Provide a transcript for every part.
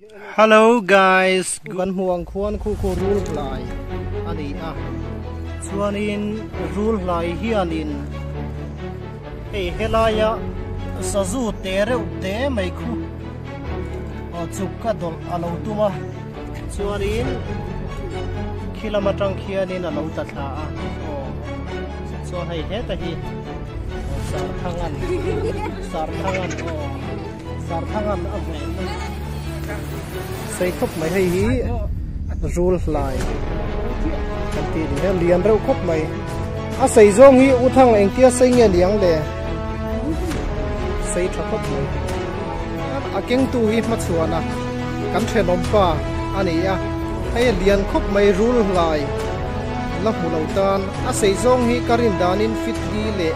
Hello guys kan hmuh ang khuan khu khu rul hlai a ni a chuanin rul hlai hianin hei helaia sazu te reuh te mai khu aw chuk ka dawlh a lo tum a chuanin khi lam atang khianin a lo tla thla a aw chuan hei heta hi sarthangan sarthangan aw. Sarthangan a veh na sei khawp mai hei hi rul hlai kan tih ni hian lian reuh khawp mai a sei zawng hi u thang engtia sei nge niang le sei tha khawp mai a kengtu hi hmachhuan a kan thenawm pa a ni a hei a lian khawp mai rul hlai la hmu lo tan a sei zawng hi ka rin danin fit li leh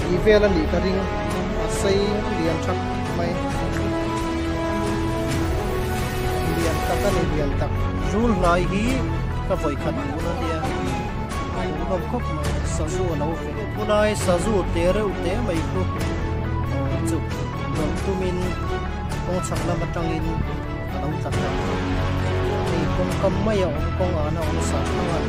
tih vel a nih ka ring. A sei lian tha khawp mai. Lian tak a ni lian tak. Zul hlai hi ka vawi khat hmuh na nia. A hmuhnawm khawp mai. Sazu a lo ve. Khulai sazu te reuh te mai khu chuk dawlh tumin kawng chhak lam atangin a lo tla ta. Hei kawngkam mai a awm kawng an a awm sa thlang a.